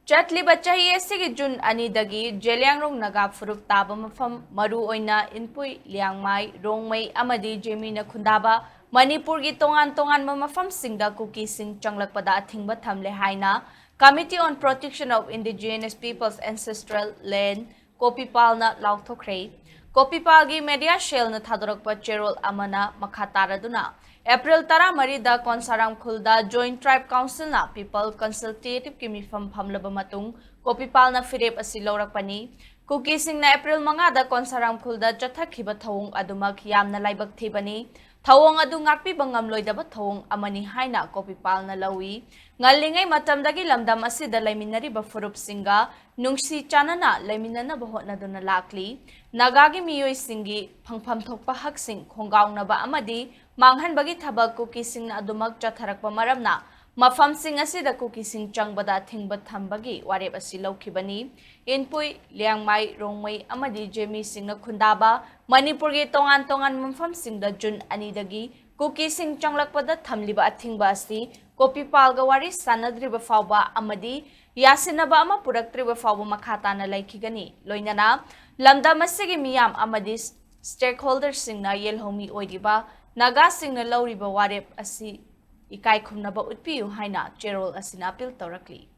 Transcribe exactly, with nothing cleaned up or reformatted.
ꯆꯠꯂꯤꯕ ꯆꯍꯤ ꯑꯁꯤꯒꯤ ꯖꯨꯟ ꯑꯅꯤꯗꯒꯤ ꯖꯦꯂꯤꯌꯥꯡꯔꯣꯡ ꯅꯥꯒꯥ ꯐꯨꯔꯨꯞ ꯇꯥꯕ ꯃꯐꯝ, ꯃꯔꯨꯑꯣꯏꯅ ꯏꯟꯄꯨꯏ, ꯂꯤꯌꯥꯡꯃꯥꯏ, ꯔꯣꯡꯃꯩ ꯑꯃꯗꯤ ꯖꯦꯃꯤꯅ ꯈꯨꯟꯗꯥꯕ ꯃꯅꯤꯄꯨꯔꯒꯤ ꯇꯣꯉꯥꯟ ꯇꯣꯉꯥꯟꯕ ꯃꯐꯝꯁꯤꯡꯗ ꯀꯨꯀꯤꯁꯤꯡ ꯆꯪꯂꯛꯄꯗ ꯑꯊꯤꯡꯕ ꯊꯝꯂꯦ ꯍꯥꯏꯅ Committee on Protection of Indigenous People's Ancestral Land, ꯀꯣꯄꯤꯄꯥꯜꯅ ꯂꯥꯎꯊꯣꯛꯈ꯭ꯔꯦ꯫ ꯀꯣꯄꯤꯄꯥꯜꯒꯤ media cellꯅ ꯊꯥꯗꯣꯔꯛꯄ ꯆꯦꯔꯣꯜ ꯑꯃꯅ ꯃꯈꯥ ꯇꯥꯔꯗꯨꯅ, ꯑꯦꯄ꯭ꯔꯤꯜ ꯇꯔꯥꯃꯔꯤꯗ ꯀꯣꯟꯁꯥꯔꯥꯝ ꯈꯨꯜꯗ Joint Tribe Councilꯅ People Consultative ꯀꯤ ꯃꯤꯐꯝ ꯐꯝꯂꯕ ꯃꯇꯨꯡ ꯀꯣꯄꯤꯄꯥꯜꯅ ꯐꯤꯔꯦꯞ ꯑꯁꯤ ꯂꯧꯔꯛꯄꯅꯤ꯫ ꯀꯨꯀꯤꯁꯤꯡꯅ ꯑꯦꯄ꯭ꯔꯤꯜ ꯃꯉꯥꯗ ꯀꯣꯟꯁꯥꯔꯥꯝ ꯈꯨꯜꯗ ꯆꯠꯊꯈꯤꯕ ꯊꯧꯑꯣꯡ ꯑꯗꯨꯃꯛ ꯌꯥꯝꯅ ꯂꯥꯏꯕꯛ ꯊꯤꯕꯅꯤ꯫ ꯊꯧꯑꯣꯡ ꯑꯗꯨ ꯉꯥꯛꯄꯤꯕ ꯉꯝꯂꯣꯏꯗꯕ ꯊꯧꯑꯣꯡ ꯑꯃꯅꯤ ꯍꯥꯏꯅ ꯀꯣꯄꯤꯄꯥꯜꯅ ꯂꯧꯏ꯫ ꯉꯜꯂꯤꯉꯩ ꯃꯇꯝꯗꯒꯤ ꯂꯝꯗꯝ ꯑꯁꯤꯗ ꯂꯩꯃꯤꯟꯅꯔꯤꯕ ꯐꯨꯔꯨꯞꯁꯤꯡꯒ ꯅꯨꯡꯁꯤ ꯆꯥꯟꯅꯅ ꯂꯩꯃꯤꯟꯅꯅꯕ ꯍꯣꯠꯅꯗꯨꯅ ꯂꯥꯛꯂꯤ꯫ ꯅꯥꯒꯥꯒꯤ ꯃꯤꯑꯣꯏꯁꯤꯡꯒꯤ ꯐꯪꯐꯝ ꯊꯣꯛꯄ ꯍꯛꯁꯤꯡ ꯈꯣꯡꯒꯥꯎꯅꯕ ꯑꯃꯗꯤ ꯃꯥꯡꯍꯟꯕꯒꯤ ꯊꯕꯛ ꯀꯨꯀꯤꯁꯤꯡꯅ ꯑꯗꯨꯃꯛ ꯆꯠꯊꯔꯛꯄ ꯃꯔꯝꯅ ꯃꯐꯝꯁꯤꯡ ꯑꯁꯤꯗ ꯀꯨꯀꯤꯁꯤꯡ ꯆꯪꯕꯗ ꯑꯊꯤꯡꯕ ꯊꯝꯕꯒꯤ ꯋꯥꯔꯦꯞ ꯑꯁꯤ ꯂꯧꯈꯤꯕꯅꯤ꯫ ꯏꯟꯄꯨꯏ, ꯂꯤꯌꯥꯡꯃꯥꯏ, ꯔꯣꯡꯃꯩ ꯑꯃꯗꯤ ꯖꯦꯃꯤꯁꯤꯡꯅ ꯈꯨꯟꯗꯥꯕ ꯃꯅꯤꯄꯨꯔꯒꯤ ꯇꯣꯉꯥꯟ ꯇꯣꯉꯥꯟꯕ ꯃꯐꯝꯁꯤꯡꯗ ꯖꯨꯟ ꯑꯅꯤꯗꯒꯤ ꯀꯨꯀꯤꯁꯤꯡ ꯆꯪꯂꯛꯄꯗ ꯊꯝꯂꯤꯕ ꯑꯊꯤꯡꯕ ꯑꯁꯤ ꯀꯣꯄꯤꯄꯥꯜꯒ ꯋꯥꯔꯤ ꯁꯥꯅꯗ꯭ꯔꯤꯕ ꯐꯥꯎꯕ ꯑꯃꯗꯤ ꯌꯥꯁꯤꯟꯅꯕ ꯑꯃ ꯄꯨꯔꯛꯇ꯭ꯔꯤꯕ ꯐꯥꯎꯕ ꯃꯈꯥ ꯇꯥꯅ ꯂꯩꯈꯤꯒꯅꯤ꯫ ꯂꯣꯏꯅꯅ ꯂꯝꯗꯝ ꯑꯁꯤꯒꯤ ꯃꯤꯌꯥꯝ ꯑꯃꯗꯤ stakeholderꯁꯤꯡꯅ ꯌꯦꯜꯍꯧꯃꯤ ꯑꯣꯏꯔꯤꯕ ꯅꯥꯒꯥꯁꯤꯡꯅ ꯂꯧꯔꯤꯕ ꯋꯥꯔꯦꯞ ꯑꯁꯤ ꯏꯀꯥꯏ ꯈꯨꯝꯅꯕ ꯎꯠꯄꯤꯌꯨ ꯍꯥꯏꯅ ꯆꯦꯔꯣꯜ ꯑꯁꯤꯅ appeal ꯇꯧꯔꯛꯂꯤ꯫